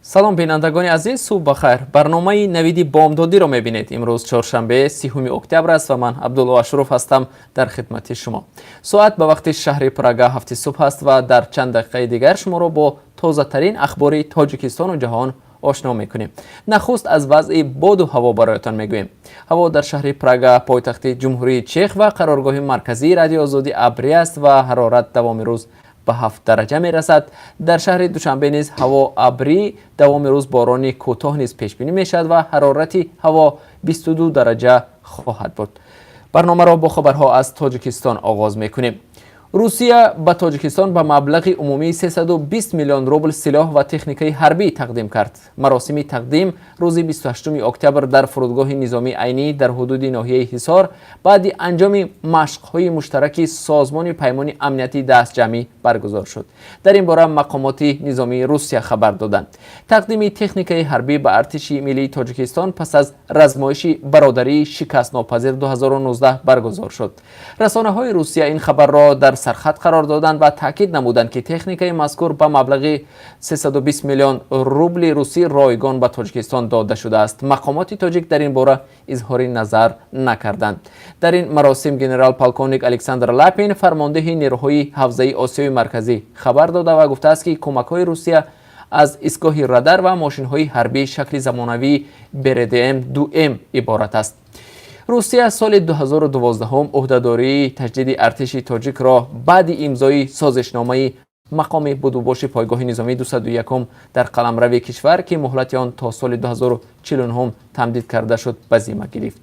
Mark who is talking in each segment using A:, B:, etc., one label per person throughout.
A: Салом, бинандагони азиз, субҳ бахайр. Барномаи «Навиди бомдодиро» мебинед. Имрӯз чоршанбе, 30 октябр аст ва ман, Абдулло Ашуров, ҳастам дар хидмати шумо. Соат ба вақти шаҳри Прага 7-и субҳ аст ва дар чанд дақиқаи дигар шуморо бо тозатарин ахбори Тоҷикистону ҷаҳон ошно мекунем. Нахуст аз вазъи боду ҳаво бароятон мегӯем. Ҳаво дар шаҳри Прага, пойтахти Ҷумҳурии Чех ва қароргоҳи марказии Радиои Озодӣ, абрӣ аст ва ҳарорат давоми рӯз ба 7 дараҷа мерасад. Дар шаҳри Душанбе низ ҳаво абрӣ, давоми рӯз борони кӯтоҳ низ пешбинӣ мешавад ва ҳарорати ҳаво 22 дараҷа хоҳад буд. Барномаро бо хабарҳо аз Тоҷикистон оғоз мекунем. Русия ба Тоҷикистон ба маблағи умумии 320 миллион рубл силоҳ ва техникаи ҳарбӣ тақдим кард. Маросими тақдим рӯзи 28 октябр дар фурудгоҳи низомии Айнӣ дар ҳудуди ноҳияи Ҳисор баъди анҷоми машқҳои муштараки Созмони Паймони Амнияти Дастҷамъӣ баргузор шуд. Дар ин бора мақомоти низомии Русия хабар доданд. Тақдими техникаи ҳарбӣ ба Артиши Миллии Тоҷикистон пас аз размоиши «Бародарии шикастнопазир 2019» баргузор шуд. Расонаҳои Русия ин хабарро дар сархат қарор доданд ва таъкид намуданд, ки техникаи мазкур ба маблағи 320 миллион рубли русӣ ройгон ба Тоҷикистон дода шудааст. Мақомоти тоҷик дар ин бора изҳори назар накарданд. Дар ин маросим генерал полковник Александр Лапин, фармондеҳи нерӯҳои ҳавзаи Осиёи Марказӣ, хабар дода ва гуфтааст, ки кӯмакҳои Русия аз истгоҳи радар ва мошинҳои ҳарбии шакли замонавии БРДМ 2М иборат аст. Русия соли 2012 ӯҳдадории таҷдиди артиши тоҷикро баъди имзои созишномаи мақоми будубоши пойгоҳи низомии 201 дар қаламрави кишвар, ки муҳлати он то соли 2049 тамдид карда шуд, ба зимма гирифт.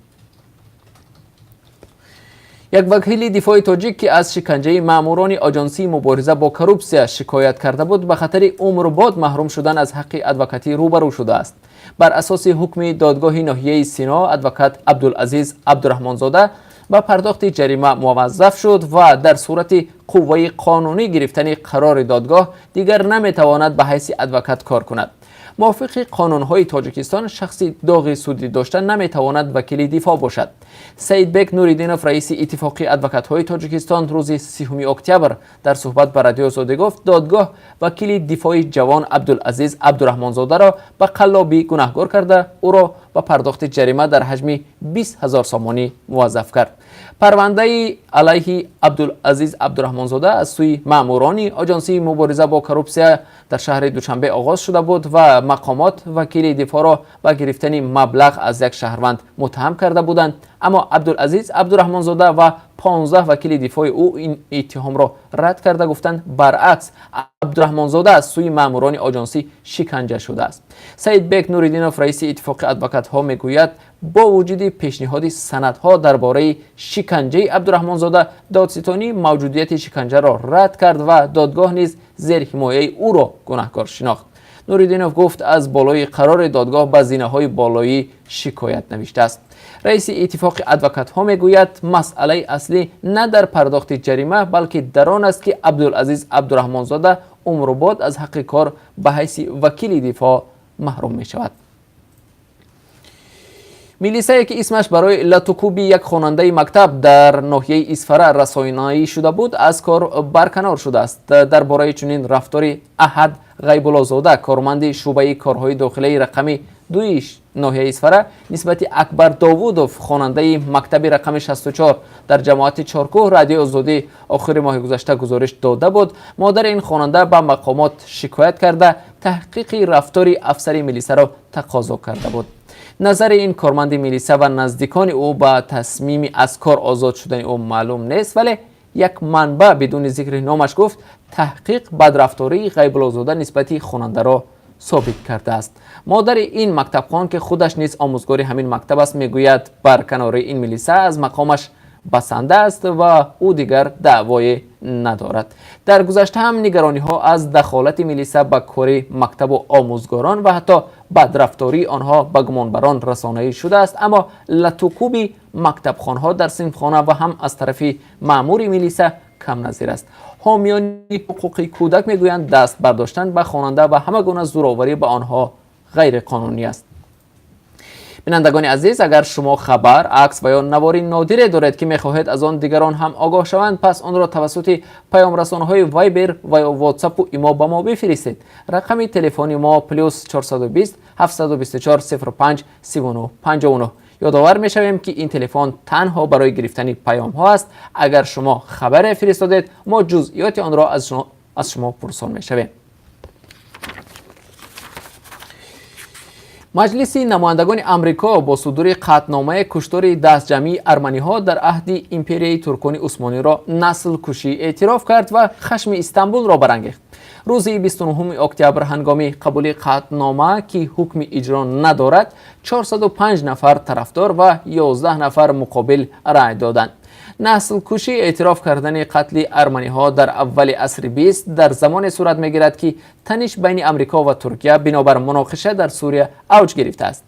A: Як вакили дифои тоҷик, ки аз шиканҷаи маъмурони Оҷонсии мубориза бо коррупсия шикоят карда буд, ба хатари умрбод маҳрум шудан аз ҳаққи адвокатӣ рӯбарӯ шудааст. Бар асоси ҳукми додгоҳи ноҳияи Сино, адвокат Абдулазиз Абдураҳмонзода ба пардохти ҷарима муваззаф шуд ва дар сурати қувваи қонунӣ гирифтани қарори додгоҳ дигар наметавонад ба ҳайси адвокат кор кунад. Мувофиқи қонунҳои Тоҷикистон, шахси доғи судӣ дошта наметавонад вакили дифоъ бошад. Саидбек Нуриддинов, раиси Иттифоқи адвокатҳои Тоҷикистон, рӯзи 30 октябр дар суҳбат ба Радиои Озодӣ гуфт, додгоҳ вакили дифои ҷавон Абдулазиз Абдураҳмонзодаро ба қаллобӣ гунаҳгор карда, ӯро ба пардохти ҷарима дар ҳаҷми 20 ҳазор сомонӣ муваззаф кард. Парвандаи алайҳи Абдулазиз Абдураҳмонзода аз сӯи маъмурони Оҷонсии мубориза бо коррупсия дар шаҳри Душанбе оғоз шуда буд ва мақомот вакили дифоъро ба гирифтани маблағ аз як шаҳрванд муттаҳам карда буданд. Аммо Абдулазиз Абдураҳмонзода ва 15 вакили дифои ӯ ин иттиҳомро рад карда, гуфтанд, баръакс, Абдураҳмонзода аз сӯи маъмурони оҷонсӣ шиканҷа шудааст. Саидбек Нуриддинов, раиси Иттифоқи адвокатҳо, мегӯяд, бо вуҷуди пешниҳоди санадҳо дар бораи шиканҷаи Абдураҳмонзода, додситонӣ мавҷудияти шиканҷаро рад кард ва додгоҳ низ зерҳимояи ӯро гунаҳкор шинохт. Нуриддинов гуфт, аз болои қарори додгоҳ ба зинаҳои болоӣ шикоят навиштааст. Раиси Иттифоқи адвокатҳо мегӯяд, масъалаи аслӣ на дар пардохти ҷарима, балки дар он аст, ки Абдулазиз Абдураҳмонзода умрубод аз ҳаққи кор ба ҳайси вакили дифоъ маҳрум мешавад. Милисае, ки исмаш барои латукуби як хонандаи мактаб дар ноҳияи Исфара расонаӣ шуда буд, аз кор барканор шудааст. Дар бораи чунин рафтори Аҳад Ғайбуллозода, корманди шӯъбаи корҳои дохилаи рақами 2-и ноҳияи Исфара, нисбати Акбар Довудов, хонандаи мактаби рақами 64 дар ҷамоати Чоркӯҳ, Радиои Озодӣ охири моҳи гузашта гузориш дода буд. Модари ин хонанда ба мақомот шикоят карда, таҳқиқи рафтори афсари милисаро тақозо карда буд. Назари ин корманди милиса ва наздикони ӯ ба тасмими аз кор озод шудани ӯ маълум нест, вале як манбаъ бидуни зикри номаш гуфт, таҳқиқ бадрафтории Ғайбуллозода нисбати хонандаро собит кардааст. Модари ин мактабхон, ки худаш низ омӯзгори ҳамин мактаб аст, мегӯяд, барканории ин милиса аз мақомаш басанда аст ва ӯ дигар даъвое надорад. Дар гузашта ҳам нигарониҳо аз дахолати милиса ба кори мактабу омӯзгорон ва ҳатто бадрафтории онҳо ба гумонбарон расонаӣ шудааст, аммо латукуби мактабхонҳо дар синфхона ва ҳам аз тарафи маъмури милиса камназир аст. Ҳомиёни ҳуқуқи кӯдак мегӯянд, даст бардоштан ба хонанда ва ҳама гуна зӯроварӣ ба онҳо ғайриқонунӣ аст. Бинандагони азиз, агар шумо хабар, акс ва ё навори нодире доред, ки мехоҳед аз он дигарон ҳам огоҳ шаванд, пас онро тавассути паёмрасонҳои Вайбер ва ё Ватсапу Имо ба мо бифиристед. Рақами телефони мо +420 724 05 39 59. Ёдовар мешавем, ки ин телефон танҳо барои гирифтани паёмҳо аст. Агар шумо хабаре фиристодед, мо ҷузъиёти онро аз шумо пурсон мешавем. Маҷлиси намояндагони Амрико бо судури қатъномаи куштори дастҷамъии арманиҳо дар аҳди империяи туркони усмониро наслкушӣ эътироф кард ва хашми Истанбулро барангехт. Рӯзи 29 октябр ҳангоми қабули қатънома, ки ҳукми иҷро надорад, 405 нафар тарафдор ва 11 нафар муқобил рай доданд. Наслкушӣ эътироф кардани қатли арманиҳо дар аввали асри бист дар замоне сурат мегирад, ки таниш байни Амрико ва Туркия бинобар муноқиша дар Сурия авҷ гирифтааст.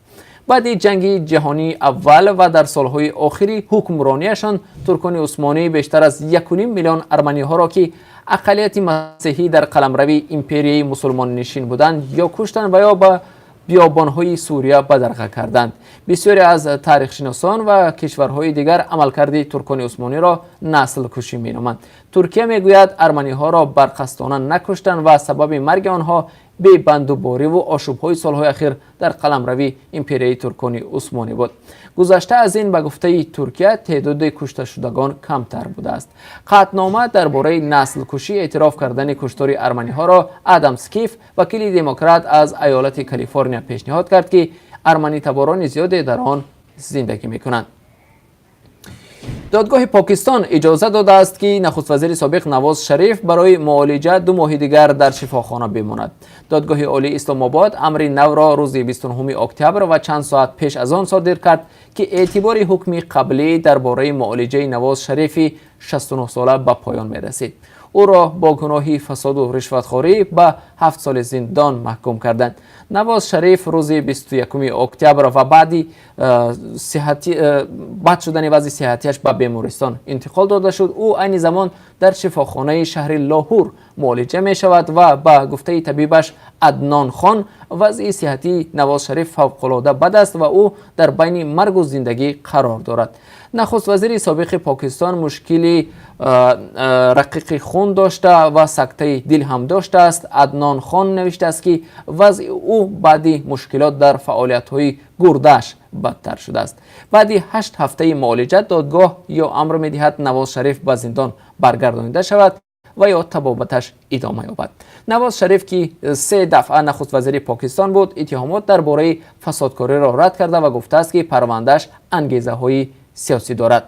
A: Баъди ҷанги ҷаҳонии аввал ва дар солҳои охири ҳукмронияшон туркони усмонӣ бештар аз 1,5 миллион арманиҳоро, ки ақаллияти масеҳӣ дар қаламрави империяи мусулмоннишин буданд, ё куштанд ва ё ба биёбонҳои Сурия бадарға карданд. Бисёре аз таърихшиносон ва кишварҳои дигар амалкарди туркони усмониро наслкушӣ меноманд. Туркия мегӯяд, арманиҳоро барқасдона накуштанд ва сабаби марги онҳо бебандубориву ошӯбҳои солҳои ахир дар қаламрави империяи туркони усмонӣ буд. Гузашта аз ин, ба гуфтаи Туркия, теъдоди кушташудагон камтар будааст. Қатънома дар бораи наслкушӣ эътироф кардани куштори арманиҳоро Адам Скиф, вакили демократ аз айолати Калифорния, пешниҳод кард, ки арманитаборони зиёде дар он зиндагӣ мекунанд. Додгоҳи Покистон иҷоза додааст, ки нахуствазири собиқ Навоз Шариф барои муолиҷа 2 моҳи дигар дар шифохона бимонад. Додгоҳи олии Исломобод амри навро рӯзи 29 октябр ва чанд соат пеш аз он содир кард, ки эътибори ҳукми қаблӣ дар бораи муолиҷаи Навоз Шарифи 69сола ба поён мерасид. Ӯро бо гуноҳи фасоду ришватхорӣ ба 7 соли зиндон маҳкум карданд. Навоз Шариф рӯзи 21 октябр ва баъди бад шудани вазъи сиҳатияш ба бемористон интиқол дода шуд. Ӯ айни замон дар шифохонаи шаҳри Лоҳур муолиҷа мешавад ва ба гуфтаи табибаш Аднон Хон, вазъи сиҳатии Навоз Шариф фавқулода бад аст ва ӯ дар байни маргу зиндагӣ қарор дорад. Нахуствазири собиқи Покистон мушкили рақиқи хун дошта ва сактаи дил ҳам доштааст. Аднон Хон навиштааст, ки вазъи ӯ баъди мушкилот дар фаъолиятҳои гурдааш бадтар шудааст. Баъди 8 ҳафтаи муолиҷа додгоҳ ё амр медиҳад Навоз Шариф ба зиндон баргардонида шавад ва ё табобаташ идома ёбад. Навоз Шариф, ки се дафъа нахуствазири Покистон буд, иттиҳомот дар бораи фасодкориро рад карда ва гуфтааст, ки парвандааш ангезаҳои сиёсӣ дорад.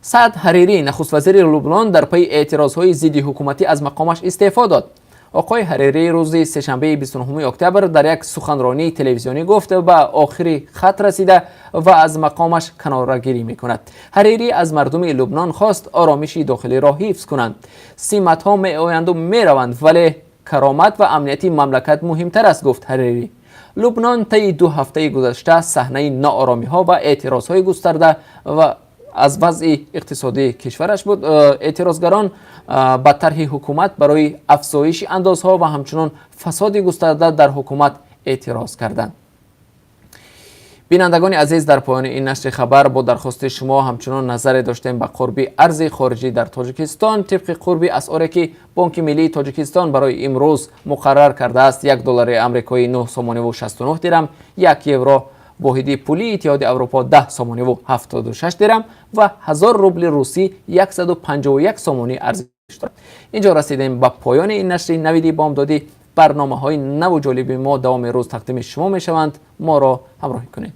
A: Саъд Ҳарирӣ, нахуствазири Лубнон, дар пайи эътирозҳои зидди ҳукуматӣ аз мақомаш истеъфо дод. Оқои Ҳарирӣ рӯзи сешанбеи 29 октябр дар як суханронии телевизионӣ гуфт, ба охири хат расида ва аз мақомаш канорагирӣ мекунад. Ҳарирӣ аз мардуми Лубнон хост оромиши дохилиро ҳифз кунанд. Симатҳо меоянду мераванд, вале каромат ва амнияти мамлакат муҳимтар аст, гуфт Ҳарирӣ. Лубнон таи 2 ҳафтаи гузашта саҳнаи ноороми ва эътирозҳои густарда ва аз вазъи иқтисодии кишвараш буд. Эътирозгарон ба тарҳи ҳукумат барои афзоиши андозҳо ва ҳамчунон фасоди густарда дар ҳукумат эътироз карданд. Бинандагони азиз, дар поёни ин нашри хабар бо дархости шумо ҳамчунон назаре доштем ба қурби арзи хориҷӣ дар Тоҷикистон. Тибқи қурби асъоре, ки Бонки миллии Тоҷикистон барои имрӯз муқаррар кардааст, 1 доллари амрикоӣ 9 сомониву 69 дирам, 1 евро, воҳиди пулии Иттиҳоди Аврупо, 10 сомониву 76 дирам ва 1000 рубли русӣ 151 сомонӣ арзиш дорад. Инҷо расидем ба поёни ин нашри Навиди бомдодӣ. Барномаҳои наву ҷолиби мо давоми рӯз тақдими шумо мешаванд. Моро ҳамроҳӣ кунед.